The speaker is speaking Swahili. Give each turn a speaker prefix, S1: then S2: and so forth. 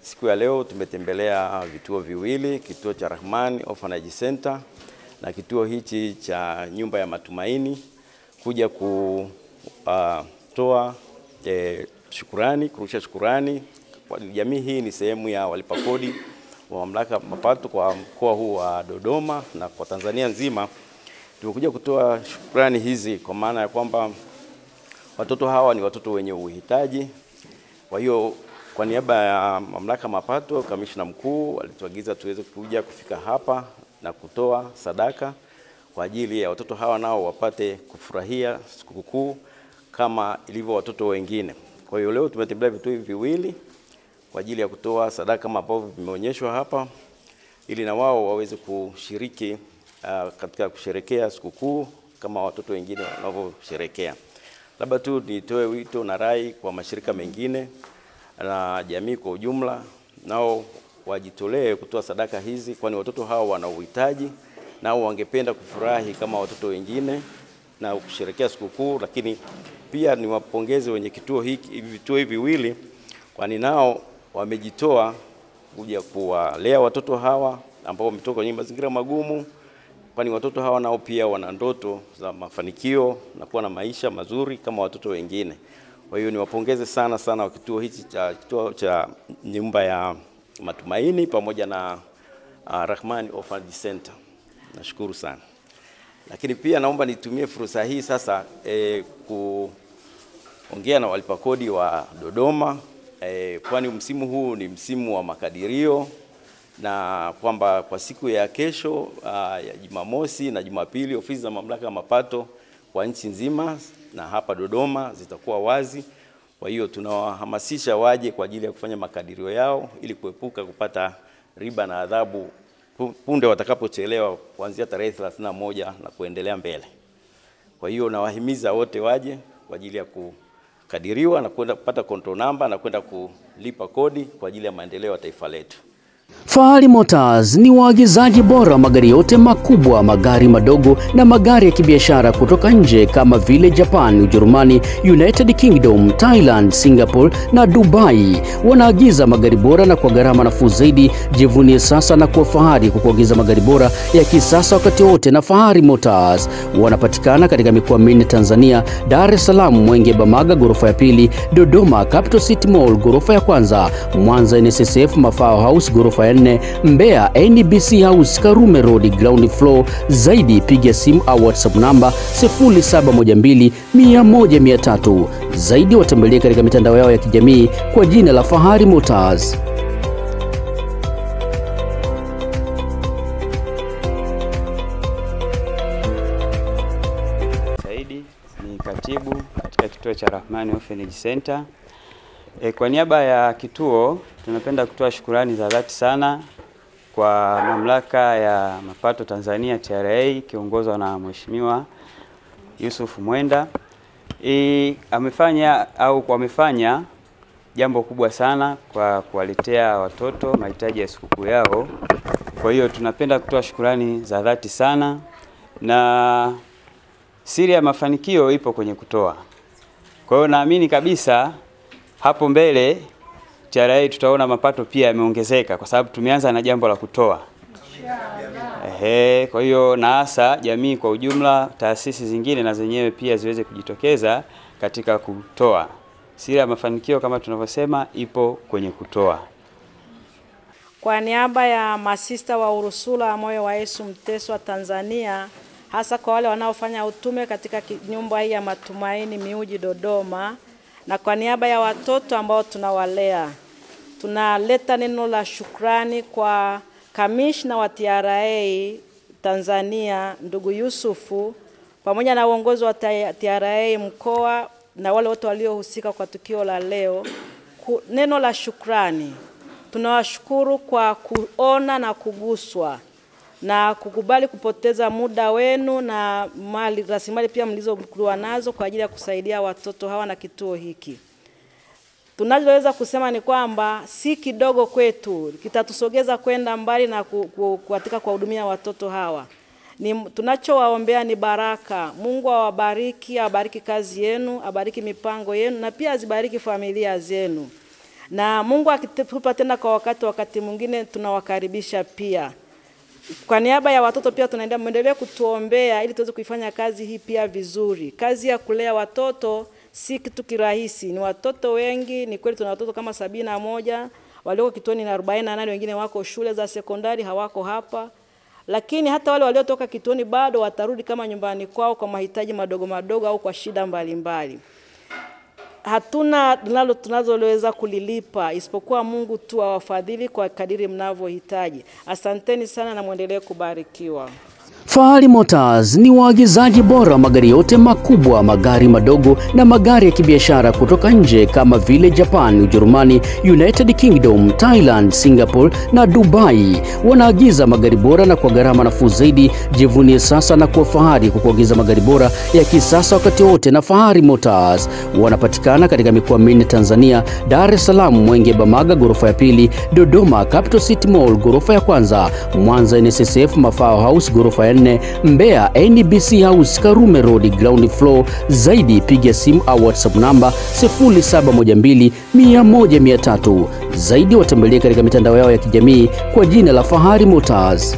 S1: Siku ya leo tumetembelea vituo viwili, kituo cha Rahman Orphanage Center na kituo hichi cha Nyumba ya Matumaini, kuja kutoa shukurani, kurusha shukurani. Kwa jamii hii ni sehemu ya walipa kodi wa mamlaka mapato kwa mkoa huu wa Dodoma na kwa Tanzania nzima. Tumekuja kutoa shukrani hizi kwa maana ya kwamba watoto hawa ni watoto wenye uhitaji. Kwa hiyo kwa niaba ya mamlaka mapato, kamishna mkuu alituagiza tuweze kuja kufika hapa na kutoa sadaka kwa ajili ya watoto hawa nao wapate kufurahia sikukuu kama ilivyo watoto wengine. Kwa hiyo leo tumetembelea vituo hivi viwili kwa ajili ya kutoa sadaka kama ambavyo vimeonyeshwa hapa, ili na wao waweze kushiriki katika kusherekea sikukuu kama watoto wengine wanavyosherekea. Labda tu nitoe wito na rai kwa mashirika mengine na jamii kwa ujumla, nao wajitolee kutoa sadaka hizi, kwani watoto hao wana uhitaji nao wangependa kufurahi kama watoto wengine na kusherekea sikukuu. Lakini pia niwapongeze wenye kituo hiki, vituo hivi viwili, kwani nao wamejitoa kuja kuwalea watoto hawa ambao wametoka kwenye mazingira magumu, kwani watoto hawa nao pia wana ndoto za mafanikio na kuwa na maisha mazuri kama watoto wengine. Kwa hiyo niwapongeze sana sana wa kituo hichi cha kituo cha Nyumba ya Matumaini pamoja na Rahman Orphanage Center. Nashukuru sana. Lakini pia naomba nitumie fursa hii sasa kuongea na walipa kodi wa Dodoma, kwani msimu huu ni msimu wa makadirio, na kwamba kwa siku ya kesho ya Jumamosi na Jumapili ofisi za mamlaka ya mapato kwa nchi nzima na hapa Dodoma zitakuwa wazi. Kwa hiyo tunawahamasisha waje kwa ajili ya kufanya makadirio yao ili kuepuka kupata riba na adhabu punde watakapochelewa kuanzia tarehe 31 na kuendelea mbele. Kwa hiyo nawahimiza wote waje kwa ajili ya kukadiriwa na kwenda kupata control number na kwenda kulipa kodi kwa ajili ya maendeleo ya taifa letu.
S2: Fahari Motors ni waagizaji bora magari yote makubwa, magari madogo na magari ya kibiashara kutoka nje kama vile Japan, Ujerumani, United Kingdom, Thailand, Singapore na Dubai. Wanaagiza magari bora na kwa gharama nafuu zaidi. Jivunie sasa na kuwa fahari kwa kuagiza magari bora ya kisasa wakati wote na Fahari Motors. Wanapatikana katika mikoa minne Tanzania: Dar es Salaam, Mwenge Bamaga ghorofa ya pili, Dodoma Capital City Mall ghorofa ya kwanza, Mwanza NSSF Mafao House ghorofa ya 4, Mbeya NBC House Karume Road ground floor. Zaidi piga simu au WhatsApp namba 0712 100 300. Zaidi watembelee katika mitandao yao ya kijamii kwa jina la Fahari Motors.
S3: Saidi ni katibu katika kituo cha Rahman Orphanage Center. Kwa niaba ya kituo tunapenda kutoa shukurani za dhati sana kwa mamlaka ya mapato Tanzania TRA kiongozwa na Mheshimiwa Yusuf Mwenda. Amefanya jambo kubwa sana kwa kuwaletea watoto mahitaji ya sikukuu yao. Kwa hiyo tunapenda kutoa shukurani za dhati sana, na siri ya mafanikio ipo kwenye kutoa. Kwa hiyo naamini kabisa hapo mbele TRA tutaona mapato pia yameongezeka kwa sababu tumeanza na jambo la kutoa. Kwa hiyo na hasa jamii kwa ujumla, taasisi zingine na zenyewe pia ziweze kujitokeza katika kutoa. Siri ya mafanikio kama tunavyosema ipo kwenye kutoa.
S4: Kwa niaba ya masista wa Urusula wa Moyo wa Yesu Mteso wa Tanzania, hasa kwa wale wanaofanya utume katika nyumba hii ya Matumaini Miuji Dodoma, na kwa niaba ya watoto ambao tunawalea, tunaleta neno la shukrani kwa kamishna wa TRA Tanzania ndugu Yusufu pamoja na uongozi wa TRA mkoa na wale wote waliohusika kwa tukio la leo. Neno la shukrani, tunawashukuru kwa kuona na kuguswa na kukubali kupoteza muda wenu na mali, rasilimali pia mlizokuwa nazo kwa ajili ya kusaidia watoto hawa na kituo hiki. Tunachoweza kusema ni kwamba si kidogo kwetu, kitatusogeza kwenda mbali na katika kuwahudumia watoto hawa. Tunachowaombea ni baraka. Mungu awabariki, abariki kazi yenu, abariki mipango yenu na pia azibariki familia zenu. Na Mungu akitupa tena kwa wakati mwingine tunawakaribisha pia. Kwa niaba ya watoto pia tunaendelea, muendelee kutuombea ili tuweze kuifanya kazi hii pia vizuri. Kazi ya kulea watoto si kitu kirahisi. Ni watoto wengi, ni kweli tuna watoto kama 71 walioko kituoni na 48, wengine wako shule za sekondari hawako hapa. Lakini hata wale waliotoka kituoni bado watarudi kama nyumbani kwao kwa mahitaji madogo madogo au kwa shida mbalimbali. Hatuna nalo tunazoweza kulilipa isipokuwa Mungu tu awafadhili kwa kadiri mnavyohitaji. Asanteni sana na muendelee kubarikiwa.
S2: Fahari Motors ni waagizaji bora wa magari yote makubwa, magari madogo na magari ya kibiashara kutoka nje kama vile Japan, Ujerumani, United Kingdom, Thailand, Singapore na Dubai. Wanaagiza magari bora na kwa gharama nafuu zaidi. Jivunie sasa na kuwa fahari kwa kuagiza magari bora ya kisasa wakati wote na Fahari Motors. Wanapatikana katika mikoa minne Tanzania: Dar es Salaam, Mwenge Bamaga ghorofa ya pili, Dodoma Capital City Mall ghorofa ya kwanza, Mwanza NSSF Mafao House ghorofa ya 4, Mbeya NBC House Karume Road ground floor. Zaidi piga simu au WhatsApp namba 0712 100 300. Zaidi watembelee katika mitandao yao ya kijamii kwa jina la Fahari Motors.